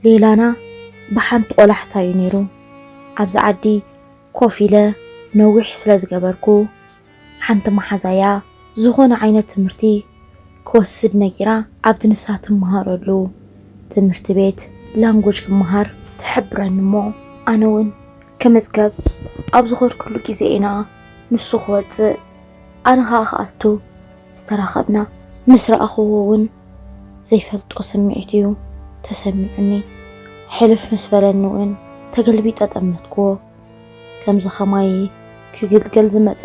ሌላና ብሓንቲ ቆላሕታ እዩ ነይሩ። ኣብዚ ዓዲ ኮፍ ኢለ ነዊሕ ስለ ዝገበርኩ፣ ሓንቲ መሓዛያ ዝኾነ ዓይነት ትምህርቲ ክወስድ ነጊራ፣ ኣብቲ ንሳ ትመሃረሉ ትምህርቲ ቤት ላንጉጅ ክመሃር ትሕብረኒ እሞ፣ ኣነ እውን ክምዝገብ ኣብ ዝኸድኩሉ ግዜ ኢና ንሱ ክወፅእ፣ ኣነ ኸዓ ክኣቱ ዝተራኸብና። ምስ ረኣኽዎ እውን ዘይፈልጦ ስምዒት እዩ ተሰሚዑኒ። ሕልፍ ምስ በለኒ እውን ተገልቢጠ ጠመትክዎ። ከምዚ ኸማይ ክግልገል ዝመጸ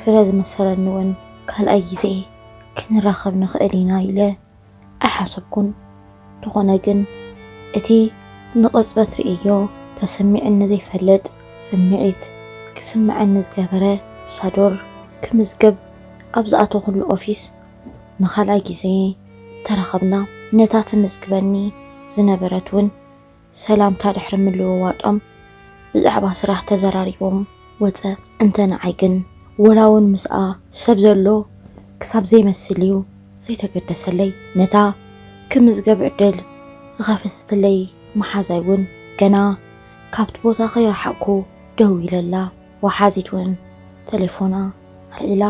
ስለ ዝመሰለኒ እውን ካልኣይ ግዜ ክንራኸብ ንኽእል ኢና ኢለ ኣይሓሰብኩን። እንተኾነ ግን እቲ ንቕጽበት ርእዮ ተሰሚዕኒ ዘይፈልጥ ስምዒት ክስምዐኒ ዝገበረ ሳዶር ክምዝገብ ኣብ ዝኣተኹሉ ኦፊስ ንኻልኣይ ግዜ ተራኸብና። ነታ ትምዝግበኒ ዝነበረት እውን ሰላምታ ድሕሪ ምልውዋጦም ብዛዕባ ስራሕ ተዘራሪቦም ወጸ። እንተ ንዓይ ግን ወላ እውን ምስኣ ሰብ ዘሎ ክሳብ ዘይመስል እዩ ዘይተገደሰለይ። ነታ ክምዝገብ ዕድል ዝኸፈተትለይ መሓዛይ እውን ገና ካብቲ ቦታ ከይረሓቕኩ ደው ኢለላ። ወሓዚት እውን ተሌፎና ኣልዒላ፣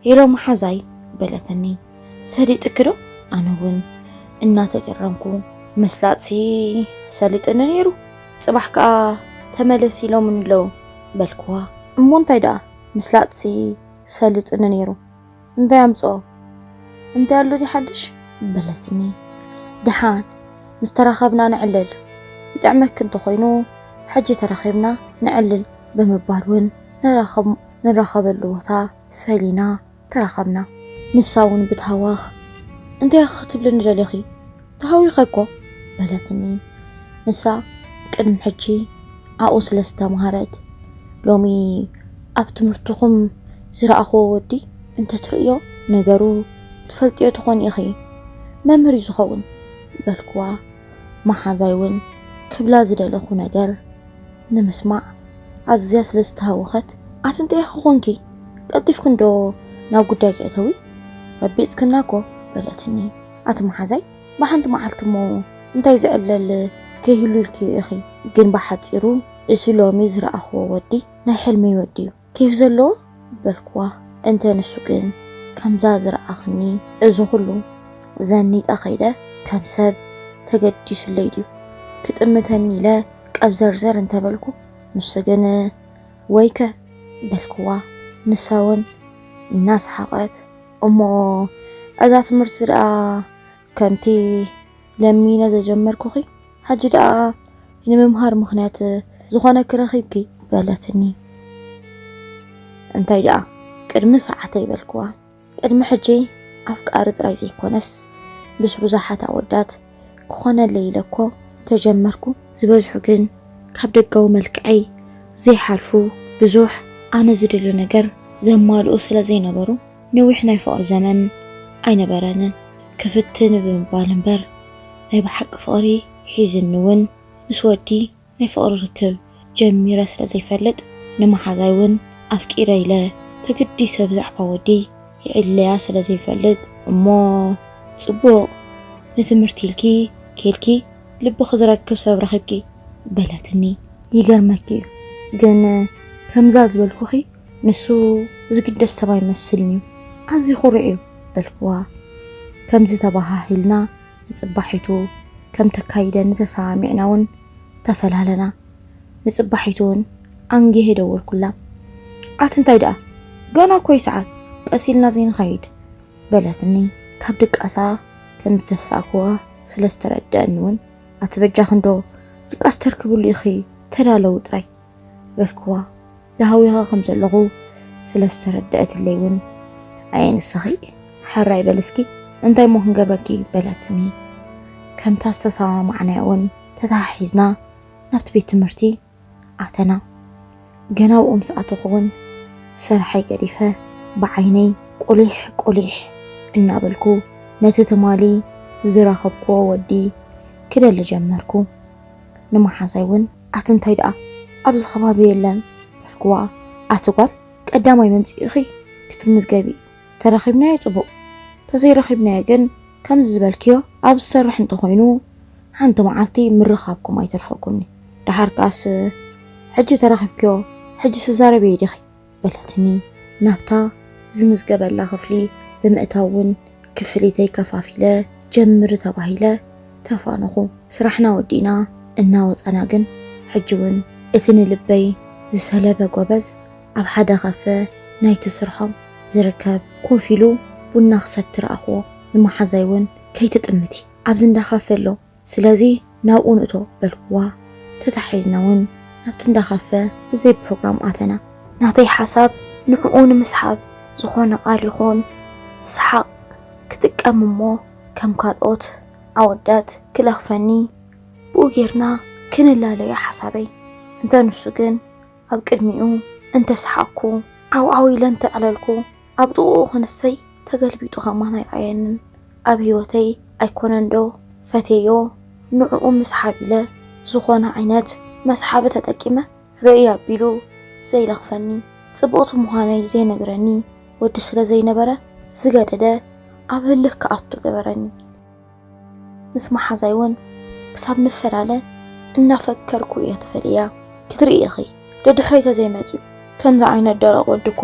"ሄሎ መሓዛይ" በለትኒ። "ሰሊጥኪ ዶ?" ኣነ እውን እናተገረምኩ፣ "ምስላጥሲ ሰሊጥኒ ነይሩ፣ ጽባሕ ከኣ ተመለስ ኢሎምኒ ኣለዉ" በልክዋ። "እሞ እንታይ ደኣ ምስላጥሲ ሰሊጥኒ ነይሩ፣ እንታይ ኣምጽኦ? እንታይ ኣሎ ድዩ ሓድሽ?" በለትኒ። "ደሓን ምስ ተራኸብና ንዕልል፣ ይጥዕመኪ እንተኾይኑ ሕጂ ተራኺብና ንዕልል" ብምባል እውን ንራኸብ-፣ ንራኸበሉ ቦታ ፈሊና ተራኸብና። ንሳ እውን ብታህዋኽ፣ "እንታይ ኢኺ ክትብልኒ ደሊኺ? ተሃዊኸ እኮ" በለትኒ። ንሳ ቅድሚ ሕጂ ኣብኡ ስለ ዝተምሃረት፣ ሎሚ ኣብ ትምህርትኹም ዝረኣኽዎ ወዲ እንተትርእዮ፣ ነገሩ ትፈልጥዮ ትኾኒ ኢኺ፣ መምህር እዩ ዝኸውን በልክዋ። መሓዛይ እውን ክብላ ዝደለኹ ነገር ንምስማዕ ኣዝያ ስለ ዝተሃወኸት፣ "ኣቲ እንታይ ኢኺ ኾንኪ? ቀልጢፍኪ እንዶ ናብ ጉዳይኪ እተዊ፣ ረቢጽክና እኮ" በለትኒ። "ኣቲ መሓዛይ፣ ብሓንቲ መዓልቲ እሞ እንታይ ዝዕለል ከይህሉ ኢልኪ ኢኺ? ግን ብሓጺሩ እቲ ሎሚ ዝረኣኽዎ ወዲ ናይ ሕልመይ ወዲ እዩ። ኬፍ ዘለዎ" በልክዋ። እንተ ንሱ ግን ከምዛ ዝረኣኽኒ እዚ ኩሉ ዘኒጠ ከይደ፣ ከም ሰብ ተገዲሱለይ ድዩ ክጥምተኒ ኢለ ቀብዘርዘር እንተበልኩ፣ ንሱ ግን "ወይከ" በልክዋ። ንሳ እውን እናሰሓቐት፣ "እሞ እዛ ትምህርቲ ደኣ ከምቲ ለሚነ ዘጀመርኩኺ፣ ሕጂ ደኣ ንምምሃር ምኽንያት ዝኾነኪ ረኺብኪ" በለትኒ። እንታይ ደኣ ቅድሚ ሰዓተይ በልክዋ። ቅድሚ ሕጂ ኣፍቃሪ ጥራይ ዘይኮነስ፣ ምስ ብዙሓት ኣወዳት ክኾነለይ ኢለ እኮ እንተጀመርኩ፣ ዝበዝሑ ግን ካብ ደጋዊ መልክዐይ ዘይሓልፉ፣ ብዙሕ ኣነ ዝደልዮ ነገር ዘማልኡ ስለ ዘይነበሩ፣ ነዊሕ ናይ ፍቕሪ ዘመን ኣይነበረንን። ክፍትን ብምባል እምበር፣ ናይ ብሓቂ ፍቕሪ ሒዝኒ እውን ምስ ወዲ ናይ ፍቕሪ ርክብ ጀሚረ ስለ ዘይፈልጥ፣ ንመሓዛይ እውን ኣፍቂረ ኢለ ተገዲሰ ብዛዕባ ወዲ ይዕለያ ስለ ዘይፈልጥ እሞ፣ "ጽቡቕ፣ ንትምህርቲ ኢልኪ ኬድኪ ልብኺ ዝረክብ ሰብ ረኺብኪ" በለትኒ። ይገርመኪ እዩ፣ ግን ከምዛ ዝበልኩኺ ንሱ ዝግደስ ሰብ ኣይመስልን እዩ፣ ኣዝዩ ኩሩዕ እዩ በልክዋ። ከምዚ ተባሃሂልና ንጽባሒቱ ከም ተካይደኒ ተሰማሚዕና እውን ተፈላለና። ንጽባሒቱ እውን ኣንጊሄ ደወልኩላ። "ኣቲ እንታይ ደኣ? ገና እኮ እዩ ሰዓት፣ ቀስ ኢልና ዘይንኸይድ?" በለትኒ። ካብ ድቃሳ ከም ዝተሳእክዋ ስለ ዝተረድአኒ እውን፣ "ኣቲ በጃኺ እንዶ ድቃስ ተርክብሉ ኢኺ፣ ተዳለዊ ጥራይ" በልክዋ። ተሃዊኸ ከም ዘለኹ ስለ ዝተረድአትለይ እውን፣ "ኣየ ንስኺ፣ ሕራይ በሊ እስኪ፣ እንታይ እሞ ክንገብረኪ?" በለትኒ። ከምታ ዝተሰማማዕናዮ እውን ተተሓሒዝና ናብቲ ቤት ትምህርቲ ኣተና። ገና ኣብኡ ምስ ኣተኹ እውን ስርሐይ ገዲፈ ብዓይነይ ቁሊሕ ቁሊሕ እናበልኩ ነቲ ትማሊ ዝረኸብክዎ ወዲ ክደሊ ጀመርኩ። ንመሓዛይ እውን፣ "ኣቲ እንታይ ደኣ ኣብዚ ከባቢ የለን?" በልክዋ። "ኣቲ ጓል፣ ቀዳማይ መምጽኢኺ ክትምዝገቢ፣ ተረኺብናዮ ጽቡቕ፣ ተዘይረኺብናዮ ግን ከምዚ ዝበልክዮ ኣብ ዝሰርሕ እንተኾይኑ ሓንቲ መዓልቲ ምርኻብኩም ኣይተርፈኩምኒ። ደሓር ከኣስ ሕጂ ተረኺብክዮ፣ ሕጂ ስዛረብ እየ ዲኺ በለትኒ። ናብታ ዝምዝገበላ ክፍሊ ብምእታው እውን ክፍሊተይ ከፋፊለ ጀምሪ ተባሂለ ተፋነኹ። ስራሕና ወዲእና እናወፃና ግን ሕጂ እውን እቲ ንልበይ ዝሰለበ ጎበዝ ኣብ ሓደ ካፈ ናይቲ ስርሖም ዝርከብ ኮፍ ኢሉ ቡና ክሰቲ ረኣኽዎ። ንመሓዛይ እውን ከይትጥምቲ ኣብዚ እንዳ ካፈ ኣሎ፣ ስለዚ ናብኡ ንእቶ በልክዋ። ተታሒዝና እውን ናብቲ እንዳ ካፈ ብዘይ ፕሮግራም ኣተና። ናተይ ሓሳብ ንዕኡ ንምስሓብ ዝኾነ ቃል ይኹን ሰሓቕ ክጥቀም እሞ ከም ካልኦት ኣወዳት ክለኽፈኒ ብኡ ጌርና ክንላለዮ ሓሳበይ። እንተ ንሱ ግን ኣብ ቅድሚኡ እንተ ሰሓቕኩ ዓው ዓው ኢለ እንተ ኣዕለልኩ ኣብ ጥቕኡ ክንሰይ ተገልቢጡ ከማን ኣይረኣየንን። ኣብ ህይወተይ ኣይኮነን ዶ ፈትየዮ ንዕኡ ምስሓብ ኢለ ዝኾነ ዓይነት መስሓቢ ተጠቂመ ርእይ ኣቢሉ ዘይለኽፈኒ። ጽብቕቲ ምዃነይ ዘይነግረኒ ወዲ ስለ ዘይነበረ ዝገደደ ኣብ ህልኽ ክኣቱ ገበረኒ። ምስ መሓዛይ እውን ክሳብ ንፈላለ እናፈከርኩ እየ ተፈለያ። ክትርኢ ኢኺ ደድሕረይ ተዘይመፅዩ ከምዚ ዓይነት ደረቕ ወዲ እኮ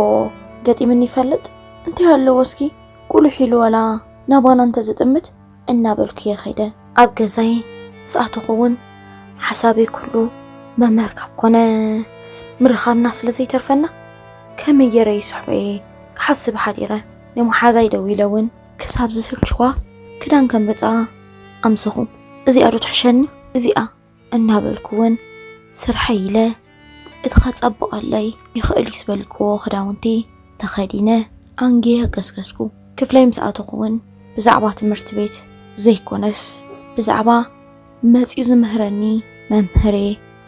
ገጢምኒ ይፈልጥ? እንታይ ኣለዎ እስኪ ቁልሕ ኢሉ ወላ ናባና እንተዝጥምት እናበልኩ እየ ከይደ። ኣብ ገዛይ ምስ ኣተኹ እውን ሓሳበይ ኩሉ መምህር ካብ ኮነ ምርኻብና ስለ ዘይተርፈና ከመይ ገይረ ይስሕቦ እየ ክሓስብ ሓዲረ። ንመሓዛይ ደዊለ እውን ክሳብ ዝስልችዋ ክዳን ከምርፃ ኣምሰኹ። እዚኣ ዶ ትሕሸኒ እዚኣ እናበልኩ እውን ስርሐይ ኢለ እቲ ከጸብቐለይ ይኽእል እዩ ዝበልክዎ ክዳውንቲ ተኸዲነ ኣንጊየ ገስገስኩ። ክፍለይ ምስ ኣተኹ እውን ብዛዕባ ትምህርቲ ቤት ዘይኮነስ ብዛዕባ መጺኡ ዝምህረኒ መምህሬ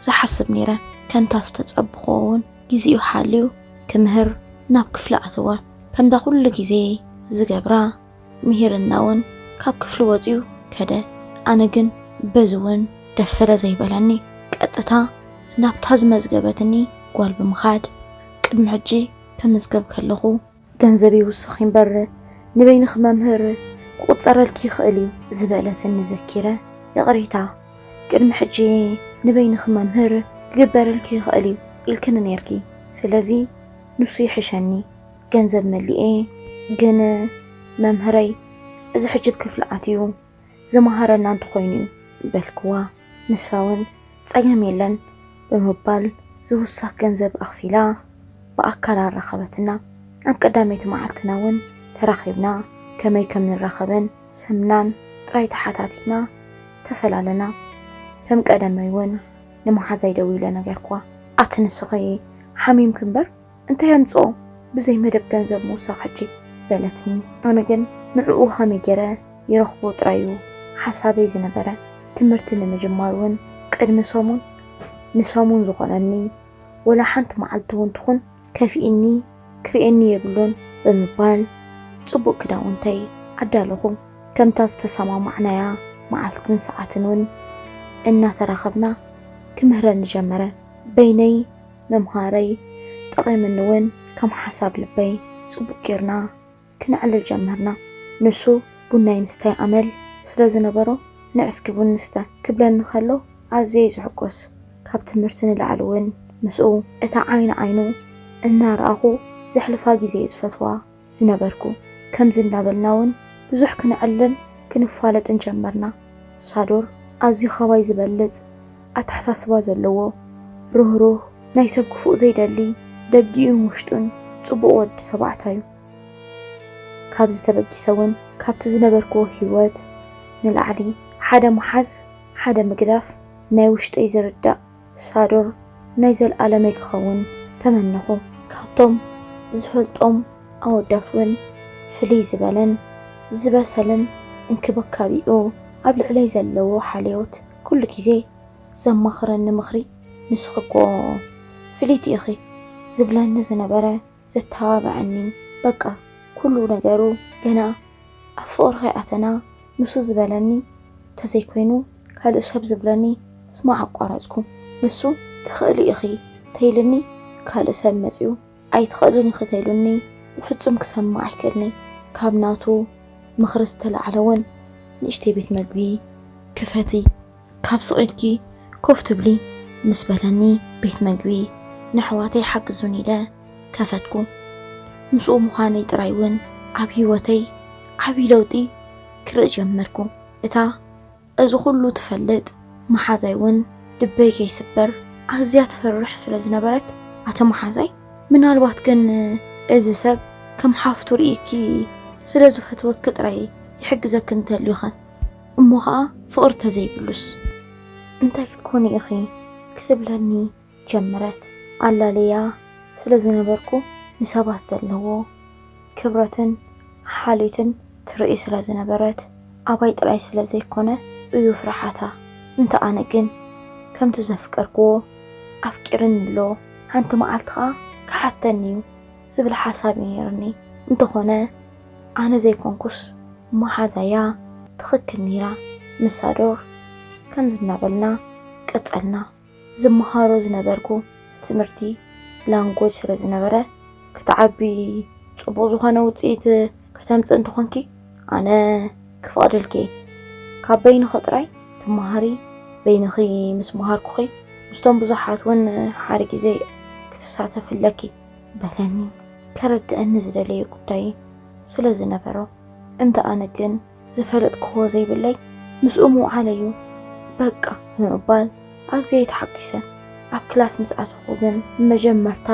ዝሓስብ ነይረ። ከምታ ዝተጸብኽዎ እውን ግዜኡ ሓልዩ ክምህር ናብ ክፍሊ ኣተወ። ከምታ ኩሉ ግዜ ዝገብራ ምሂርና እውን ካብ ክፍሊ ወጺኡ ከደ። ኣነ ግን በዚ እውን ደስ ስለ ዘይበለኒ ቀጥታ ናብታ ዝመዝገበትኒ ጓል ብምኻድ ቅድሚ ሕጂ ተመዝገብ ከለኹ ገንዘብ ይውስኽ እምበር ንበይንኺ መምህር ክቑጸረልኪ ይኽእል እዩ ዝበለትኒ ዘኪረ፣ ይቕሬታ ቅድሚ ሕጂ ንበይንኺ መምህር ክግበረልኪ ይኽእል እዩ ኢልክኒ ነይርኪ። ስለዚ ንሱ ይሕሸኒ። ገንዘብ መሊኤ ግን መምህረይ እዚ ሕጂ ኣብ ክፍሊ ኣትዩ ዝመሃረና እንተኾይኑ እዩ በልክዋ። ንሳ እውን ጸገም የለን ብምባል ዝውሳኽ ገንዘብ ኣኽፊላ ብኣካል ኣራኸበትና። ኣብ ቀዳመይቲ መዓልትና እውን ተራኺብና ከመይ ከም ንራኸብን ስምናን ጥራይ ተሓታቲትና ተፈላለና። ከም ቀደመይ እውን ንመሓዛይ ደዊለ ነገርክዋ። ኣቲ ንስኺ ሓሚምኪ እምበር እንታይ ኣምጽኦ ብዘይ መደብ ገንዘብ ምውሳኽ ሕጂ በለትኒ። ኣነ ግን ንዕኡ ከመይ ገይረ ይረኽቦ ጥራይ እዩ ሓሳበይ ዝነበረ። ትምህርቲ ንምጅማር እውን ቅድሚ ሰሙን ንሰሙን ዝኾነኒ ወላ ሓንቲ መዓልቲ እውን ትኹን ከፊእኒ ክርእየኒ የብሉን ብምባል ጽቡቕ ክዳውንተይ ኣዳለኹ። ከምታ ዝተሰማማዕናያ መዓልትን ሰዓትን እውን እናተራኸብና ክምህረኒ ጀመረ። በይነይ ምምሃረይ ጠቒምኒ እውን ከም ሓሳብ ልበይ ጽቡቕ ጌርና ክነዕልል ጀመርና። ንሱ ቡናይ ምስታይ ኣመል ስለ ዝነበሮ ንዕ እስኪ ቡን ንስተ ክብለኒ ከሎ ኣዝየ ዝሕጎስ። ካብ ትምህርቲ ንላዕሊ እውን ምስኡ እታ ዓይኒ ዓይኑ እናረኣኹ ዘሕልፋ ግዜ እየ ዝፈትዋ ዝነበርኩ። ከምዚ እንዳበልና እውን ብዙሕ ክነዕልል ክንፋለጥን ጀመርና። ሳዶር ኣዝዩ ካባይ ዝበልጽ ኣተሓሳስባ ዘለዎ፣ ርህሩህ፣ ናይ ሰብ ክፉእ ዘይደሊ፣ ደጊኡን ውሽጡን ጽቡቕ ወዲ ተባዕታይ እዩ። ካብዚ ተበጊሰ እውን ካብቲ ዝነበርክዎ ህይወት ንላዕሊ ሓደ ምሓዝ ሓደ ምግዳፍ ናይ ውሽጠይ ዝርዳእ ሳዶር ናይ ዘለኣለመይ ክኸውን ተመነኹ። ካብቶም ዝፈልጦም ኣወዳት እውን ፍልይ ዝበለን ዝበሰለን እንክብካቤኡ ኣብ ልዕለይ ዘለዎ ሓልዮት ኩሉ ግዜ ዘማኽረኒ ምኽሪ ንስኺ እኮ ፍልይቲ ኢኺ ዝብለኒ ዝነበረ ዘተባብዐኒ በቃ ኩሉ ነገሩ ገና ኣብ ፍቕሪ ከይኣተና ንሱ ዝበለኒ ተዘይኮይኑ ካልእ ሰብ ዝብለኒ ምስማዕ ኣቋረጽኩ። ንሱ ትኽእሊ ኢኺ ተይልኒ ካልእ ሰብ መጺኡ ኣይትኽእልን ኢኺ ተይሉኒ ብፍጹም ክሰምዕ ኣይክእልኒ። ካብ ናቱ ምኽሪ ዝተላዕለ እውን ንእሽተይ ቤት መግቢ ክፈቲ ካብ ስቕ ኢልኪ ኮፍ ትብሊ ምስ በለኒ፣ ቤት መግቢ ንኣሕዋተይ ሓግዙኒ ኢለ ከፈትኩ። ምስኡ ምዃነይ ጥራይ እውን ኣብ ህይወተይ ዓብዪ ለውጢ ክርኢ ጀመርኩ። እታ እዚ ኩሉ ትፈልጥ መሓዛይ እውን ልበይ ከይስበር ኣዝያ ትፈርሕ ስለ ዝነበረት፣ ኣቲ መሓዛይ፣ ምናልባት ግን እዚ ሰብ ከም ሓፍቱ ርእይኪ ስለ ዝፈትወኪ ጥራይ ይሕግዘኪ እንተልዩኸ? እሞ ኸኣ ፍቕሪ ተዘይብሉስ እንታይ ክትኮኒ ኢኺ? ክትብለኒ ጀመረት። ኣላልያ ስለ ዝነበርኩ ንሰባት ዘለዎ ክብረትን ሓልዮትን ትርኢ ስለ ዝነበረት፣ ኣባይ ጥራይ ስለ ዘይኮነ እዩ ፍርሓታ። እንተ ኣነ ግን ከምቲ ዘፍቀርክዎ ኣፍቂርኒ ኣሎ፣ ሓንቲ መዓልቲ ኸኣ ክሓተኒ እዩ ዝብል ሓሳብ እዩ ነይርኒ። እንተኾነ ኣነ ዘይኮንኩስ መሓዛያ ትኽክል ነይራ። ምስ ሳዶር ከምዚ እናበልና ቀጸልና። ዝመሃሮ ዝነበርኩ ትምህርቲ ላንጎጅ ስለ ዝነበረ፣ ክትዓቢ ጽቡቕ ዝኾነ ውጽኢት ከተምጽእ እንተኾንኪ ኣነ ክፈቕደልኪ እየ። ካብ በይንኺ ጥራይ ትመሃሪ፣ በይንኺ ምስ መሃርኩኺ ምስቶም ብዙሓት እውን ሓደ ግዜ ክትሳተፊ ኣለኪ በለኒ። ከረድአኒ ዝደለየ ጉዳይ ስለ ዝነበሮ፣ እንተ ኣነ ግን ዝፈለጥክዎ ዘይብለይ ምስኡ ምውዓለይ እዩ በቃ ብምባል ኣዝየ ተሓጒሰ። ኣብ ክላስ ምስ ኣተኹ ግን መጀመርታ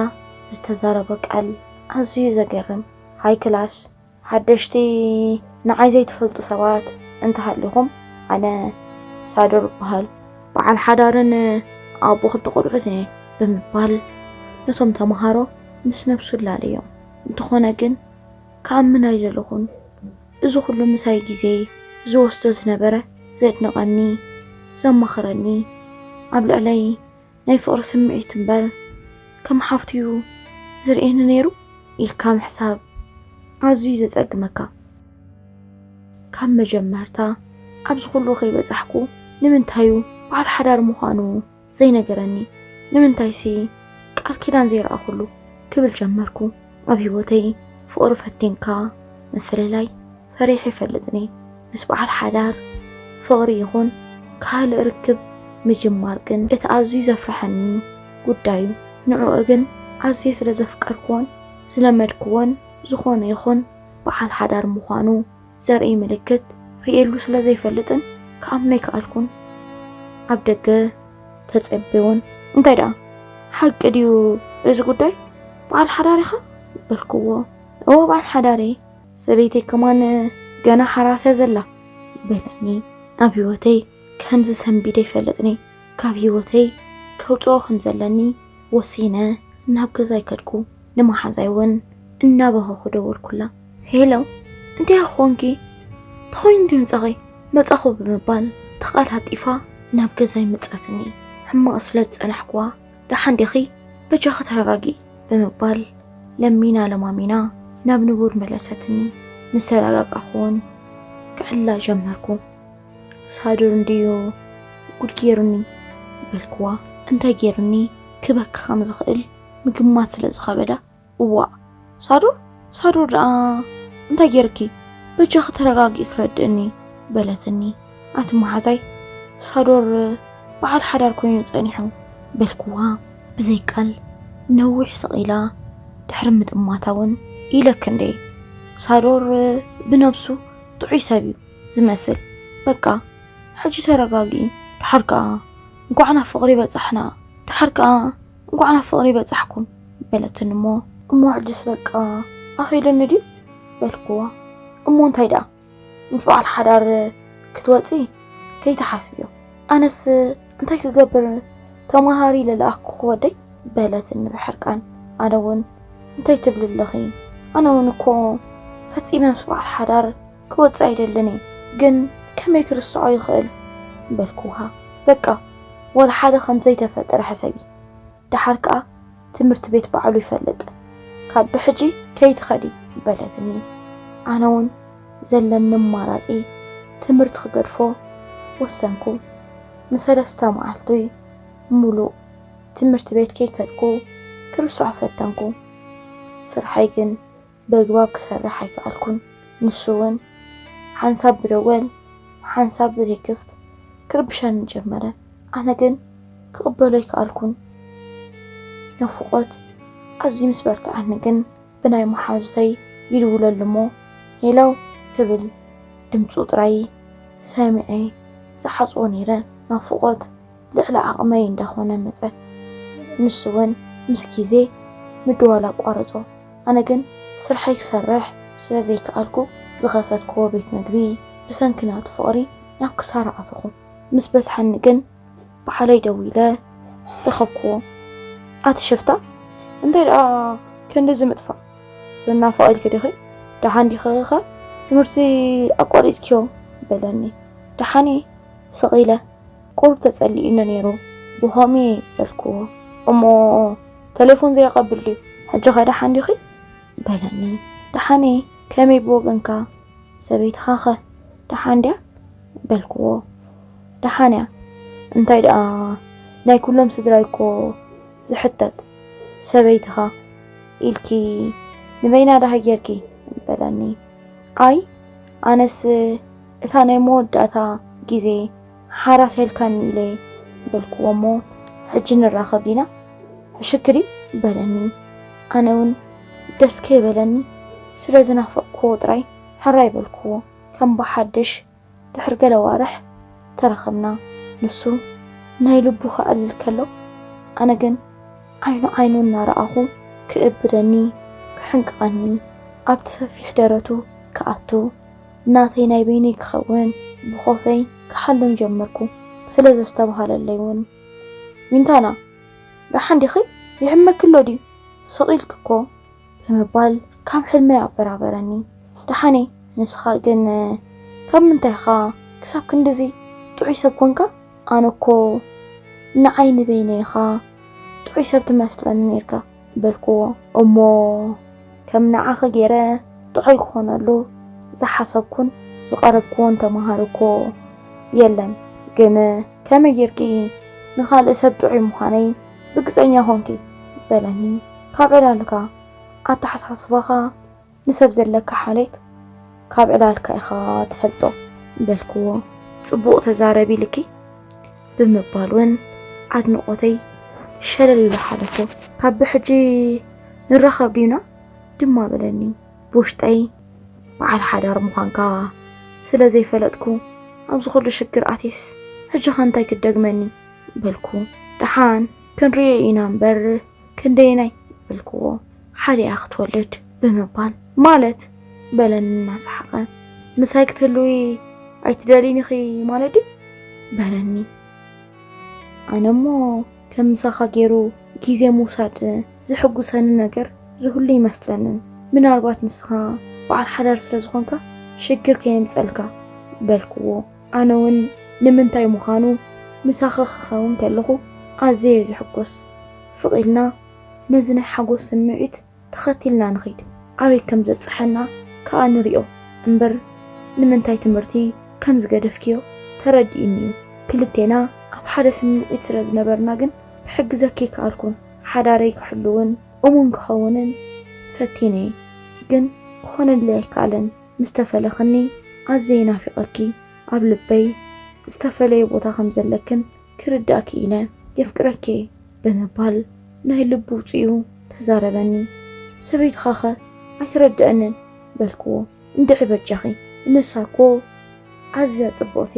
ዝተዛረቦ ቃል ኣዝዩ ዘገርም፣ ሃይ ክላስ፣ ሓደሽቲ ንዓይ ዘይትፈልጡ ሰባት እንተሃሊኹም፣ ኣነ ሳዶር እበሃል፣ በዓል ሓዳርን ኣቦ ክልተ ቆልዑትን እየ ብምባል ነቶም ተምሃሮ ምስ ነብሱ ኣላለዮም። እንተኾነ ግን ክኣምን ኣይደለኹን። እዚ ኩሉ ምሳይ ግዜ ዝወስዶ ዝነበረ፣ ዘድንቐኒ፣ ዘማኽረኒ፣ ኣብ ልዕለይ ናይ ፍቕሪ ስምዒት እምበር ከም ሓፍቱ እዩ ዝርእየኒ ነይሩ ኢልካ ምሕሳብ ኣዝዩ ዘጸግመካ። ካብ መጀመርታ ኣብዚ ኩሉ ከይበጻሕኩ ንምንታይ እዩ በዓል ሓዳር ምዃኑ ዘይነገረኒ? ንምንታይሲ ቃል ኪዳን ዘይረኣኹሉ? ክብል ጀመርኩ። ኣብ ህይወተይ ፍቕሪ ፈቲንካ ምፍልላይ ፈሪሐ ይፈልጥን እየ። ምስ በዓል ሓዳር ፍቕሪ ይኹን ካልእ ርክብ ምጅማር ግን እቲ ኣዝዩ ዘፍርሐኒ ጉዳይ እዩ። ንዕኡ ግን ኣዝየ ስለ ዘፍቀርክዎን ዝለመድክዎን፣ ዝኾነ ይኹን በዓል ሓዳር ምዃኑ ዘርኢ ምልክት ርእየሉ ስለ ዘይፈልጥን ክኣምኖ ኣይከኣልኩን። ኣብ ደገ ተጸበዮን። እንታይ ደኣ ሓቂ ድዩ እዚ ጉዳይ? በዓል ሓዳር ኢኻ? በልክዎ። እወ፣ በዓል ሓዳር እየ። ሰበይተይ ከማን ገና ሓራስ እያ ዘላ በለኒ። ኣብ ህይወተይ ከምዚ ሰንቢደ ኣይፈልጥን እየ። ካብ ህይወተይ ከውጽኦ ከም ዘለኒ ወሲነ ናብ ገዛይ ከድኩ። ንመሓዛይ እውን እናበኸኹ ደወልኩላ። ሄሎ፣ እንታይ ኮንኪ? ተኾይኑ ድምጻኺ መጻኹ ብምባል ተቐላጢፋ ናብ ገዛይ መጻትኒ። ሕማቕ ስለ ዝጸናሕኩዋ፣ ደሓን ዲኺ? በጃኺ ተረጋጊ ብምባል ለሚና ለማሚና ናብ ንቡር መለሰትኒ። ምስ ተረጋጋኹ እውን ክዕላ ጀመርኩ። ሳዶር እንድዩ ጉድ ገይሩኒ በልክዋ። እንታይ ገይሩኒ ክበኪ ከም ዝኽእል ምግማት ስለ ዝኸበዳ፣ እዋእ ሳዶር፣ ሳዶር ደኣ እንታይ ገይርኪ? በጃኺ ተረጋጊ ክረድእኒ በለትኒ። ኣቲ መሓዛይ፣ ሳዶር በዓል ሓዳር ኮይኑ ጸኒሑ በልክዋ። ብዘይ ቃል ነዊሕ ስቕ ኢላ ድሕሪ ምጥማታ እውን፣ ኢለኪ እንዴ፣ ሳዶር ብነብሱ ጥዑይ ሰብ እዩ ዝመስል። በቃ ሕጂ ተረጋጊ። ደሓር ከኣ እንኳዕ ናብ ፍቕሪ በጻሕና፣ ደሓር ከኣ እንኳዕ ናብ ፍቕሪ በጻሕኩም በለትኒ እሞ፣ እሞ ሕጅስ በቃ ኣኺሉኒ ድዩ በልክዋ። እሞ እንታይ ደኣ ምስ በዓል ሓዳር ክትወጺ ከይትሓስብዮ። ኣነስ እንታይ ክገብር ተማሃሪ ኢለ ለኣኽኩኺ ወደይ በለትኒ ብሕርቃን። ኣነ እውን እንታይ ትብሊ ኣለኺ? ኣነ እውን እኮ ፈጺመ ምስ በዓል ሓዳር ክወጽእ ኣይደልን እየ፣ ግን ከመይ ክርስዖ ይኽእል በልክዋ። በቃ ወላ ሓደ ከም ዘይተፈጠረ ሕሰቢ። ደሓር ከኣ ትምህርቲ ቤት ባዕሉ ይፈልጥ። ካብ ብሕጂ ከይትኸዲ በለትኒ። ኣነ እውን ዘለኒ ኣማራጺ ትምህርቲ ክገድፎ ወሰንኩ። ንሰለስተ መዓልቲ ሙሉእ ትምህርቲ ቤት ከይከድኩ ክርስዖ ፈተንኩ። ስርሐይ ግን በግባብ ክሰርሕ ኣይከኣልኩን። ንሱ እውን ሓንሳብ ብደወል ሓንሳብ ብቴክስት ክርብሸኒ ጀመረ። ኣነ ግን ክቕበሎ ኣይከኣልኩን። ናፍቖት ኣዝዩ ምስ በርትዓኒ ግን ብናይ መሓዙተይ ይድውለሉ እሞ፣ "ሄሎ" ክብል ድምፁ ጥራይ ሰሚዐ ዝሓፅቦ ነይረ። ናፍቖት ልዕሊ ዓቕመይ እንዳኾነ መፀ። ንሱ እውን ምስ ግዜ ምድዋል ኣቋረጾ። ኣነ ግን ስርሐይ ክሰርሕ ስለ ዘይከኣልኩ ዝኸፈትክዎ ቤት መግቢ ብሰንኪ ናቱ ፍቕሪ ናብ ክሳራ ኣተኹ። ምስ በዝሓኒ ግን ባዕለይ ደዊለ ረኸብክዎ። "ኣቲ ሽፍታ፣ እንታይ ደኣ ክንድዚ ምጥፋእ? ዝናፍቕ ኢልኪ ዲኺ? ደሓን ዲኺ ኸ? ትምህርቲ ኣቋሪጽክዮ?" በለኒ። ደሓን እየ፣ ስቕ ኢለ። ቁሩብ ተጸሊኡኒ ነይሩ፣ ብኸምኡ እየ በልክዎ። "እሞ ተሌፎን ዘየቐብል ድዩ? ሕጂ ኸ ደሓን ዲኺ?" በለኒ። "ደሓን እየ፣ ከመይ ብወገንካ? ሰበይትኻ ኸ ደሓን ድያ?" በልክዎ። "ደሓን እያ፣ እንታይ ደኣ ናይ ኩሎም ስድራይ እኮ ዝሕተት ሰበይትኻ ኢልኪ ንበይና ደሃ ጌርኪ?" በለኒ። "ኣይ፣ ኣነስ እታ ናይ መወዳእታ ግዜ ሓራስ ያልካኒ ኢለ" በልክዎ። "እሞ ሕጂ ንራኸብ ዲና? ዕሽክ ድዩ?" በለኒ። ኣነ እውን ደስ ከይበለኒ ስለ ዝናፈቅክዎ ጥራይ ሕራይ በልክዎ። ከም ብሓድሽ ድሕሪ ገለ ኣዋርሕ ተራኸብና። ንሱ ናይ ልቡ ከዕልል ከሎ፣ ኣነ ግን ዓይኑ ዓይኑ እናረኣኹ ክእብደኒ፣ ክሕንቅቐኒ፣ ኣብቲ ሰፊሕ ደረቱ ክኣቱ፣ ናተይ ናይ በይነይ ክኸውን ብኾፈይ ክሓልም ጀመርኩ። ስለ ዘስተብሃለለይ እውን፣ "ዊንታና፣ ደሓን ዲኺ? ይሕመኪ ኣሎ ድዩ? ስቕ ኢልኪ እኮ" ብምባል ካብ ሕልመይ ኣበራበረኒ። "ደሓነይ፣ ንስኻ ግን ካብ ምንታይ ኢኻ ክሳብ ክንድዚ ጥዑይ ሰብ ኮንካ? ኣነ እኮ ንዓይ ንበይነይ ኢኻ ጥዑይ ሰብ ትመስለኒ ነይርካ" በልክዎ። "እሞ ከም ንዓኺ ገይረ ጥዑይ ክኾነሉ ዝሓሰብኩን ዝቐረብክዎን ተምሃሮ እኮ የለን። ግን ከመይ ጌርኪ ንኻልእ ሰብ ጥዑይ ምዃነይ ርግጸኛ ኾንኪ?" በለኒ። "ካብ ዕላልካ፣ ኣተሓሳስባኻ፣ ንሰብ ዘለካ ሓልዮት ካብ ዕላልካ ኢኻ ትፈልጦ" በልክዎ። "ጽቡቕ ተዛረቢ ኢልኪ" ብምባል እውን ኣድንቖተይ ሸለል ኢሉ ሓለፎ። "ካብ ብሕጂ ንራኸብ ዲና?" ድማ በለኒ። ብውሽጠይ በዓል ሓዳር ምዃንካ ስለ ዘይፈለጥኩ፣ "ኣብዚ ኩሉ ሽግር ኣትየስ ሕጂ ኸ እንታይ ክደግመኒ?" በልኩ። "ደሓን ክንርእዮ ኢና እምበር፣ ክንደየናይ?" በልክዎ። "ሓደ እያ ክትወልድ" ብምባል። "ማለት?" በለኒ እናሰሓቐ። "ምሳይ ክትህልዊ ኣይትደልይን ኢኺ ማለት ድዩ?" በለኒ። ኣነ እሞ ከም ምሳኻ ገይሩ ግዜ ምውሳድ ዝሕጉሰኒ ነገር ዝህሉ ይመስለንን። "ምናልባት ንስኻ በዓል ሓዳር ስለ ዝኾንካ ሽግር ከየምጸልካ" በልክዎ። ኣነ እውን ንምንታይ ምዃኑ ምሳኺ ክኸውን ከለኹ ኣዝየ እየ ዝሕጎስ። ስቕ ኢልና ነዚ ናይ ሓጎስ ስምዒት ተኸቲልና ንኺድ። ኣበይ ከም ዘብጽሓና ከኣ ንሪኦ እምበር፣ ንምንታይ ትምህርቲ ከም ዝገደፍክዮ ተረዲኡኒ እዩ። ክልቴና ኣብ ሓደ ስምዒት ስለ ዝነበርና ግን ክሕግዘኪ ኣይከኣልኩን። ሓዳረይ ክሕልውን እሙን ክኸውንን ፈቲነ፣ ግን ክኾነለይ ኣይከኣለን። ምስ ተፈለኽኒ ኣዝየ ናፊቐኪ፣ ኣብ ልበይ ዝተፈለየ ቦታ ከም ዘለክን ክርዳእ ክኢለ። "የፍቅረኪ" ብምባል ናይ ልቡ ውፅኡ ተዛረበኒ። "ሰበይትኻኸ ኣይትረድአንን?" በልክዎ። "እንድዒ በጃኺ፣ ንሳ እኮ ኣዝያ ጽብቕቲ፣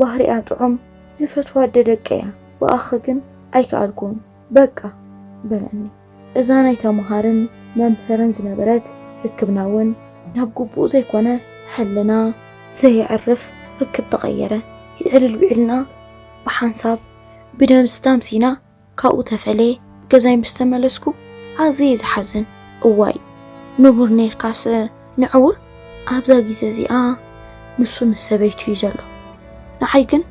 ባህሪኣ ጥዑም፣ ዝፈትዋ ኣደ ደቀይ እያ። ብኣኺ ግን ኣይከኣልኩን፣ በቃ" በለኒ። እዛ ናይ ተምሃርን መምህርን ዝነበረት ርክብና እውን ናብ ግቡእ ዘይኮነ ሕልና ዘየዕርፍ ርክብ ተቐየረ። ይዕልል ውዒልና ብሓንሳብ ብደም ስታምሲና ካብኡ ተፈለየ። ገዛይ ምስ ተመለስኩ ኣዝየ ዝሓዝን። "እዋይ ንቡር ኔርካስ ንዕውር ኣብዛ ግዜ እዚኣ ንሱ ምስ ሰበይቱ እዩ ዘሎ። ንዓይ ግን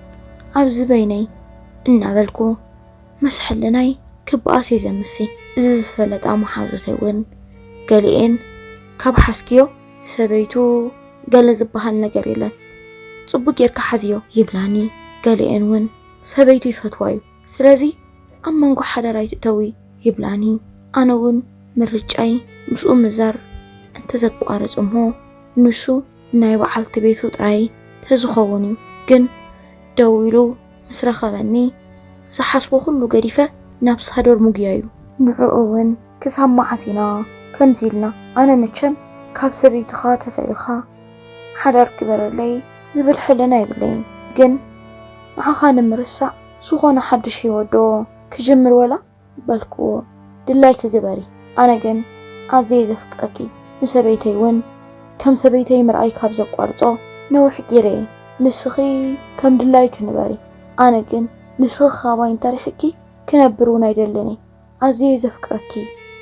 ኣብዚ በይነይ" እናበልኩ ምስ ሕልናይ ክበኣስ እየ ዘምሲ። እዚ ዝፈለጣ መሓዙተይ እውን ገሊኤን ካብ ሓዝክዮ ሰበይቱ ገለ ዝበሃል ነገር የለን፣ ጽቡቅ ጌርካ ሓዝዮ ይብላኒ። ገሊኤን እውን ሰበይቱ ይፈትዋ እዩ፣ ስለዚ ኣብ መንጎ ሓዳር ኣይትእተዊ ይብላኒ። ኣነ እውን ምርጫይ ምስኡ ምዛር እንተዘቋርጽ እሞ ንሱ ናይ በዓልቲ ቤቱ ጥራይ ተዝኸውን እዩ። ግን ደው ኢሉ ምስ ረኸበኒ ዝሓስቦ ኩሉ ገዲፈ ናብ ሳዶር ምጉያዩ። ንዕኡ እውን ክሳብ መዓስ ኢና ከምዚ ኢልና? ኣነ መቸም ካብ ሰበይትኻ ተፈልኻ ሓዳር ግበረለይ ዝብል ሕልና የብለይን፣ ግን ንዓኻ ንምርሳዕ ዝኾነ ሓድሽ ህይወት ዶ ክጅምር ወላ በልክዎ። ድላይኪ ግበሪ፣ ኣነ ግን ኣዝየ ዘፍቅረኪ፣ ንሰበይተይ እውን ከም ሰበይተይ ምርኣይ ካብ ዘቋርጾ ነዊሕ ገይረ እየ። ንስኺ ከም ድላይኪ ንበሪ፣ ኣነ ግን ንስኺ ካባይ እንተሪሕኪ ክነብር እውን ኣይደልን እየ። ኣዝየ ዘፍቅረኪ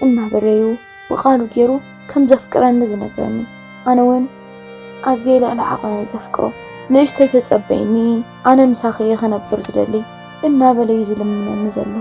እናበለዩ ብቓሉ ገይሩ ከም ዘፍቅረኒ ዝነግረኒ። ኣነ እውን ኣዝየ ልዕሊ ዓቐን ዘፍቅሮ። ንእሽተይ ተጸበይኒ፣ ኣነ ምሳኺ እየ ክነብር ዝደሊ እናበለዩ ዝልምነኒ ዘሎ።